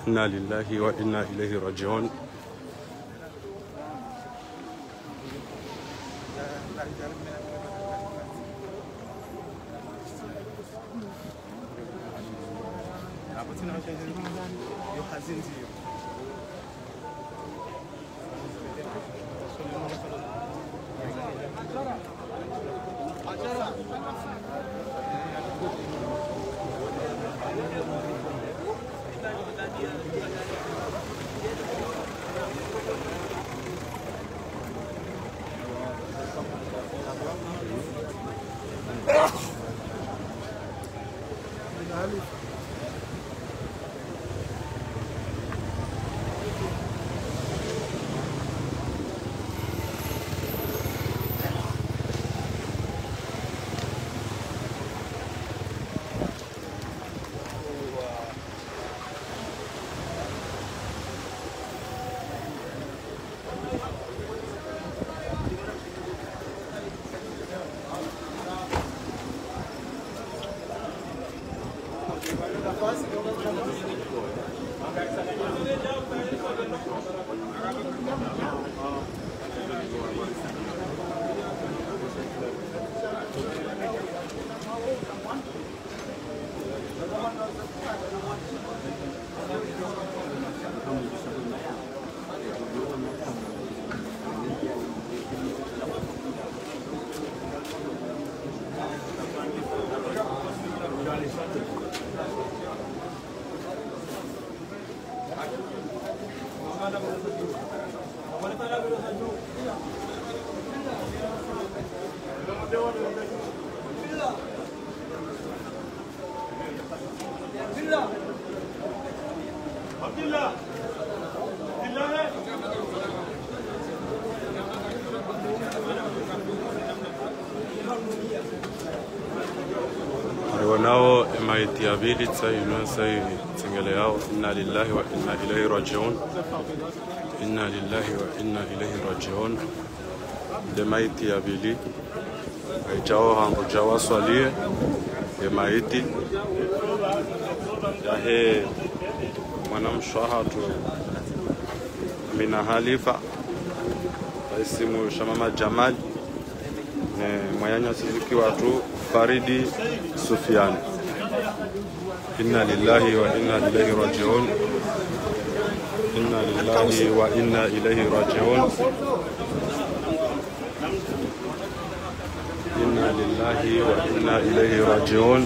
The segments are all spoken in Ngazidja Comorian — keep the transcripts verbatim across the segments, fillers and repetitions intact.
إنا لله وإنا إليه راجعون. Ndiwonao emaiti ya pvili tsayi inu tsayi tsengeleao. إنا لله وإنا إليه راجعون. إنا لله وإنا إليه راجعون. Nde maiti ya pvili. Ejao hando jawa swaliye emaiti yahe mwanamshe wahatru Amina Halifa, ha isimu sha Mama Jamal, ne mwananya siziki watru Faridi Sufiani. إنا لله وإنا إليه راجعون. إنا لله وإنا إليه راجعون. إنا لله وإنا إليه راجعون.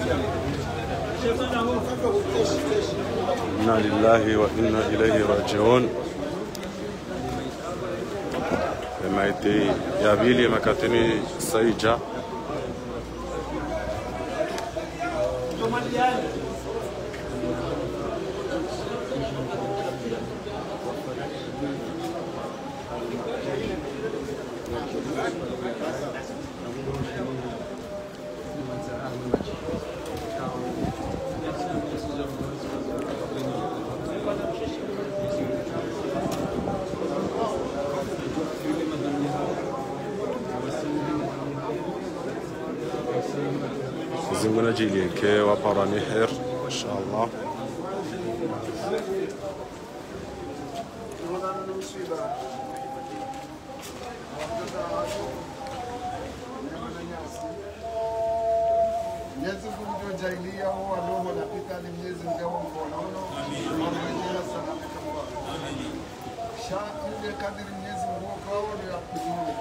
إنا لله وإنا إليه راجعون. Emaiti ya pvili emakati inu tsayi ja. Mwenyezi Mungu nadjaanliye nge waparwa ni heri, inshallah. Mwenyezi Mungu ngudjo djaanliya wo waloho lapitali, Mwenyezi Mungu awaone unono. Amin. Sha ile kadiri Mwenyezi Mungu wakaone ya kuzuri.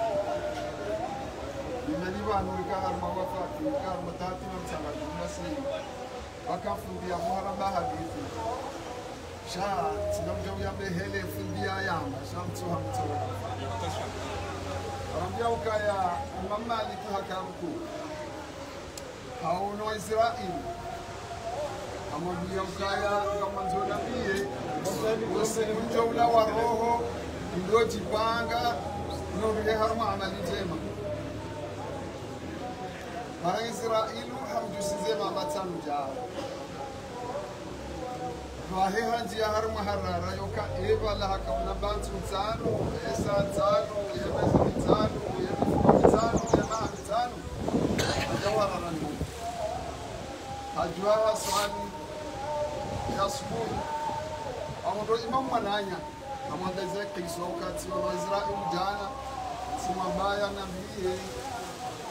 Nimeni pvanu rika harumwa wafati, rika harumwa tati na mtsanga jumla sini. Waka fundi ya muharaba hadisi. Sha, tsina mdja uya behele fundi ya yamba, sha mtsuha mtsuha. Harambia ukaya, Imam Malik haka mkuu. Haono Israeli. Hamwambia ukaya, ngamwandzo nambiye, usiku ndjo ula wa roho, ndo djipanga, no mbe harumwa amali ndjema. Mara Israeli, hamdjusize mamba tsanu djao. Pvahe handjiya harumwa harara yoka epvala hakaona mbantsu ntsanu, esa ntsanu, ye mezi mitsanu, ye mifuko mitsanu, ye maha mitsanu. Hadja warara ngu. Hadjuwa haswali. Ya asubuhi. Aho ndo imamu mwananya. Amwambeze kiso wakati wa Israeli jana. Simwambaya nambiye.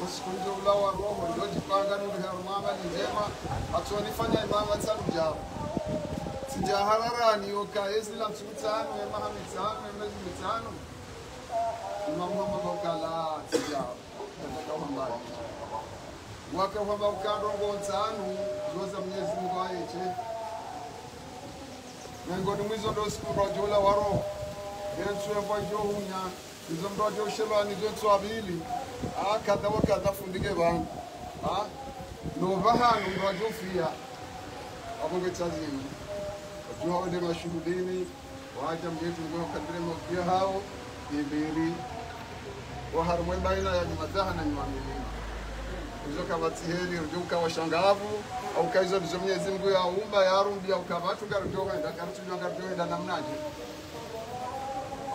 Usiku nje ula wa roho, ndo jipanga ni mhea mama ni njema. Atsuwa nifanya imamu atsalu jawo. Tsidja hararani, yoka ezi la mtsutano, ya maha mitsano, ya mezi mitsano. Imamu hamba ukala tsidja. Wakahamba ukando ngo ntsanu, zoza Mwenyezi Mungu ayeshe. Miongoni mwa izo ndo usiku ndo jula wa roho. Ye ntsu yamba djo hunya, izo ndo djo shelwa ni zo ntsu mbili. Ah, kadha wa kadha fundike pvanu. Ah, no pvahanu ndo djo fiya. Apvo nge tsazini. Djo hawo nde mashuhudini. Wadja Mwenyezi Mungu wakadiri mauti yahawo, ibiri, wa harumwa baina ya nyumadzaha na nyumamilima. Izo kapvatsi heli, ridjo uka washangavu, au ka izo ndizo Mwenyezi Mungu yaumba, yarumbiya, uka pvatsu ngaridjo hwenda, karitsudjuwa ngaridjo hwenda namnadje.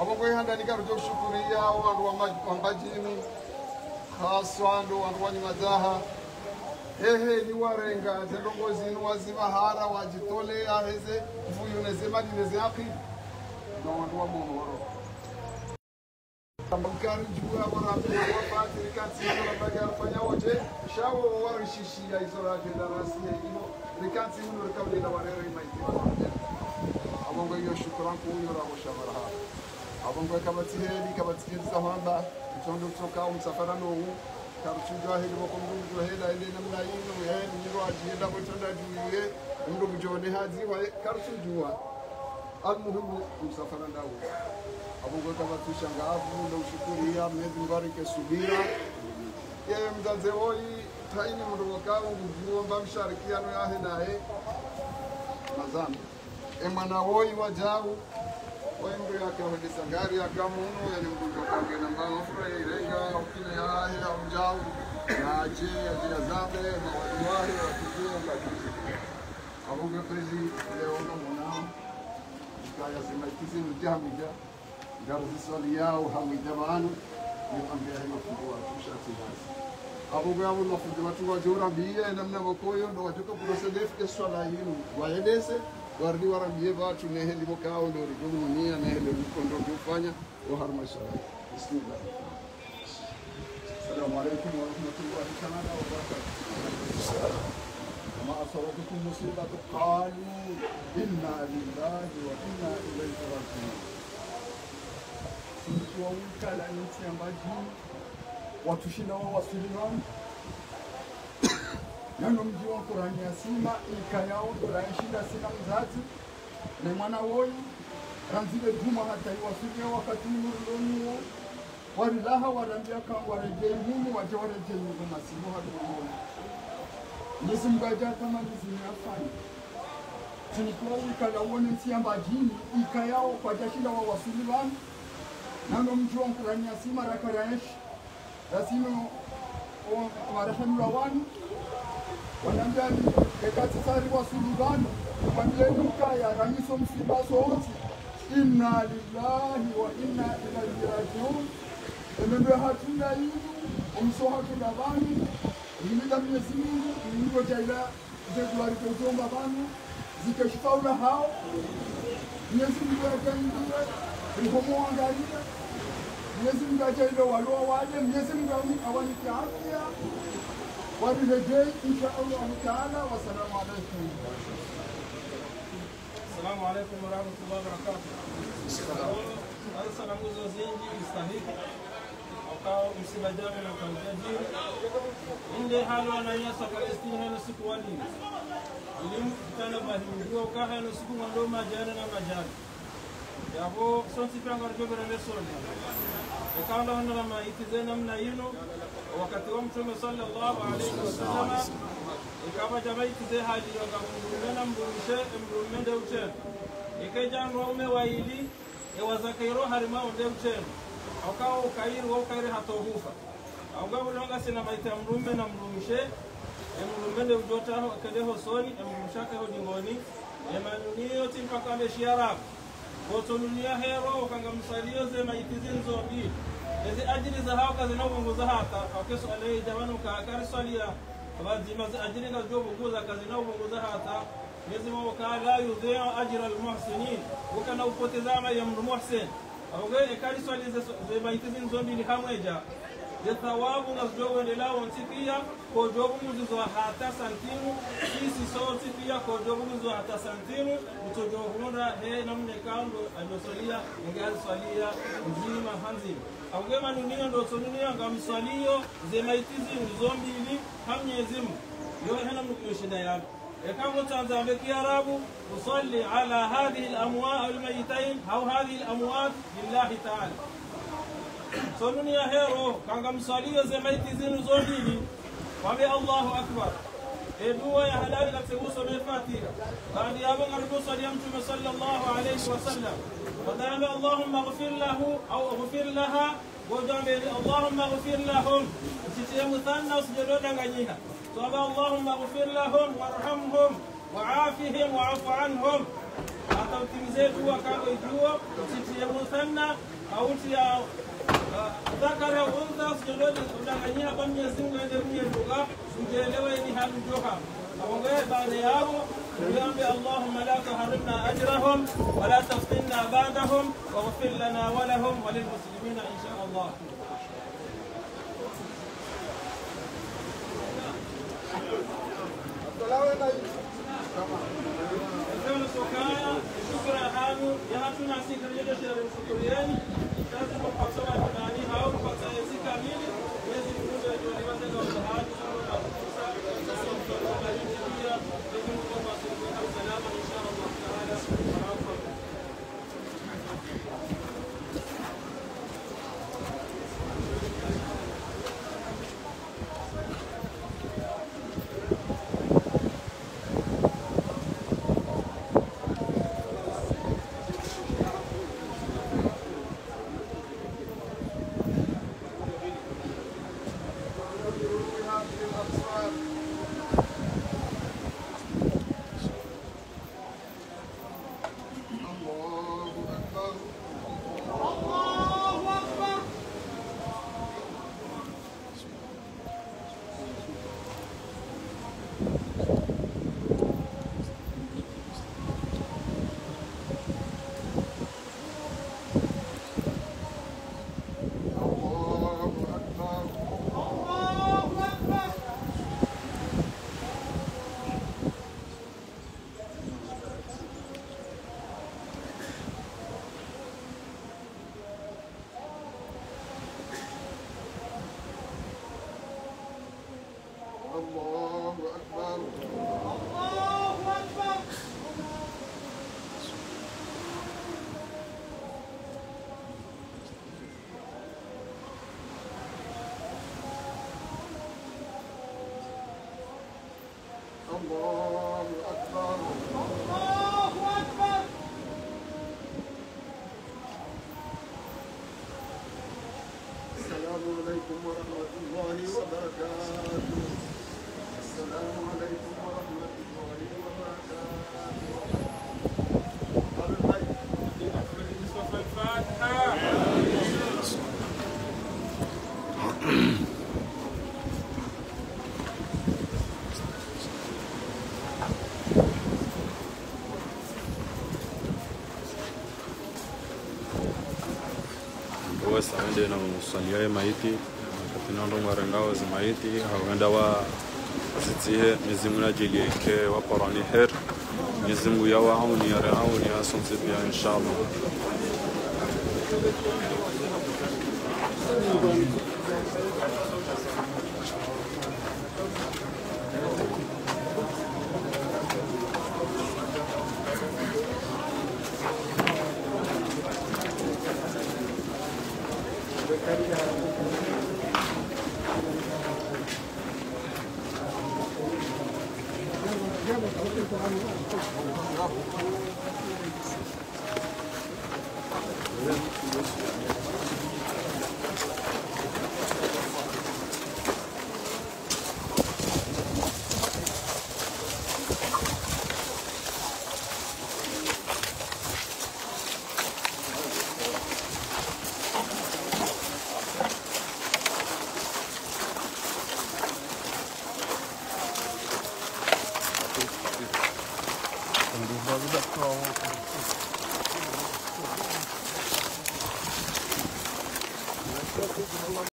Apvo kwe handani ngaridjo shukuriya, wandru wa ma-, wa Mbadjini, haswa ndo wandru wa nyumadzaha, hehe, ni warenga, ze ndrongo zinu wazipvahara, wadjitoleya, heze, mvuyu neze mali neze akili. No wandru wa Mohoro. Kamba mkari djuwa, warabu, wapati, rikatsi, wabagari, fanya wote, shawo, warishishiya, izo radjenda rasi, ya ino, rikatsi, unu, rikawulela, warere, imaiti, warere. Apvo ngo iyo shukran ku, iyo rabo shamaraha. Apvo ngo kapvatsi heli, kapvatsi heli za hwamba, itondo tsoka, umsafara no u, Karutsudjuwa heli pvoko mndru mdjo hela, hende namna inu, hende mndru adji hela, pvo itsonda djuwa, mndru mdjo ne hadzi, wa, karutsudjuwa. Almuhimu, msafara ndawo. Apvo ngo kapvatsi shangavu, ndo ushukuriya, Mwenyezi Mungu arike subira. Ye mdzadze woyi, tayini mndru wakao, ngudjuwo, mba msharikiano yahe naye. Mazambi. E mwana woyi wadjau, woyi mndru yaka hwendesa ngari yaka munu, yani mndru yaka ngena mba mafura ya irenga, ukina yahe, ya udjau, na adje, adje yazambe, mawali wahe, watukuu, watukuu. Apvo nge kwezi, leo no mwana, ikaya zima ikizi nudja hamidja. Ngaruziswaliyawo hamwidja pvanu, ni kwambiya he mafundi watru sha tsi nasi. Apvo ngwe apvo mafundi watru wadjo rambiya, ye namna pvoko yo, ndo wadjoka procéder ye swala yinu, wayendese, warudi warambiye pvatsu, ne heli pvokao, ndo ridjo mniya, ne heli pvoko ndo ridjo fanya, wo harumwa swala. Bismillah. السلام عليكم ورحمة الله تعالى وبركاته. وما أصابتكم مصيبة قالوا إنا لله وإنا إليه راجعون. Tsi wa ukala ntsi ya Mbadjini, watsishinda wawaswili pvanu. Nano mdji wa Kurani ya sima, ikayao, Kurani shinda sina mdzadze, ne mwana woyi, randzi le djumwa hata iwaswili wakati unu rilo nuwo, warilaha warambiya ka ngwaredjeyi hunu, wadje waredjeyi hunu masimu hatu hunu. Mwenyezi Mungu adja tamani zini afanye. Tsi ni kuwa ukala wone ntsi ya Mbadjini, ikayao kwadjashinda wawaswili pvanu. Nano mdji wa Kurani ya sima raka raenshi. Lazima o, marehemu la wanu, wanambiya ni, eka tsi sari waswili pvanu, wambiye ukaya, ramiso msiba sontsi. Inna lillahi wa inna ilayhi rajiun. Emendo hatru nda yinu, omso hatru nda pvanu, yinu nda Mwenyezi Mungu, yinu nda djaila, ze duwa rike utomba pvanu, zike shifaula hawo. Mwenyezi Mungu yadjaanliye, rihomo wangaliye. Mwenyezi Mungu yadjaanliye walo wale, Mwenyezi Mungu awanike afya. Wariredjeyi, insha Allahu Taala. Wassalamu alaikum. Assalamu alaikum warahmatullahi wabarakatuh. Salamu zo zindji, mstahiki. Wakao msiba djana na ukamdjadjiri. Inde hali wananyasi wa Palestine hano siku walini. Ili mkutana bahi mdjuwa uka hano siku mwando madjana na madjana. Yapvo sontsi piya ngaridjo pvira lesoni. Eka ndo hano na maiti ze namna yinu, wakati wa Mtrume swallallahu alayhi wa sallam, eka pvwadja maiti ze hali yanga mdrume na mdrumshe, emdrume nde utsena. Eka idja ndo waume wayili, ewa zakairo harimwa wo nde utsena. Okao ukairi, wo ukairi hata uhufa. Aunga pvule wanga sina maiti ya mdrume na mdrumshe, emdrume nde udjo taho, akende hosoni, emdrumshe ake ho dingoni, emanuniyo tsi mpaka mbe shiarabu. Kotso nuniya hero, uka ngamswaliyo ze maiti zindzo mbili. Ezi adjiri zahawo kazina upvunguza hata, hauka ye suala idja pvanu uka kariswaliya Pvadzima ze adjiri ngazidjo pvunguha, kazina upvunguha hata. Mwenyezi Mungu قال: لا يضيع أجر المحسنين. Ukana upoteza amali ya mndru muhsin. Apvo nge eka riswali ze, ze maiti zinu zo mbili hamwedja, ze thawabu ngazidjo wendelea wontsi piya, kodjo pvunguzwa hata santimu, sisi sontsi piya kodjo pvunguzwa hata santimu, utsodjo hundra he namna ikao ndo adjo swaliya, nge aliswaliya ndzima ha ndzima. Apvo nge manuniyo ndo tsonuniya ngamswaliyo ze maiti zinu zo mbili ha Mwenyezi Mungu. Yo he namna kuyo shinda yapvo. Eka mutandza mbe kiarabu, أصلي على هذه الأموا-، الميتين أو هذه الأموات لله تعالى. Tsonuniya hero, ngamswaliyo ze maiti zinu zo mbili, wambe Allahu Akbar. E dua ya halali ngatsi usome Fatiha. Baada yapvo ngaridjo swaliya Mtrume صلى الله عليه وسلم. Wadhambe اللهم اغفر له أو اغفر لها. Ngodjo wambe اللهم اغفر لهم. Utsitiye muthanna usidjo danganyiha. Swaba اللهم اغفر لهم وارحمهم وعافهم واعف عنهم. Hata utimize dua kangwe dua, utsitiye muthanna, hau utsiya, ah, ذكر أو أنثى, usidjo danganyiha ba Mwenyezi Mungu ende mwenye duga, udjelewe ni hali djoha. Apvo nge baada yapvo, uyambe اللهم لا تحرمنا أجرهم ولا تفتنا بعدهم واغفر لنا ولهم وللمسلمين إن شاء الله. Shukran hanu, ya hatru nasi karidjo shukuriani, kazi kwa kutoa tunani hau kwa sayesi kamili, Mwenyezi Mungu ya jua ni wazee wa msahani, salama, insha Allah Taala. الله أكبر. الله أكبر. الله أكبر. الله أكبر. الله أكبر. الله أكبر. الله أكبر. الله أكبر. السلام عليكم ورحمة الله وبركاته. السلام عليكم ورحمة الله وبركاته. الفاتحة. Wasa wende na uswaliya ye mayiti, wakati na ndrongo warengao ze mayiti, hau wenda wazitsihe, Mwenyezi Mungu nadjaliye ke waparwa ni heri, Mwenyezi Mungu yawaawuni, yareawuni, yasontsi piya, inshallah.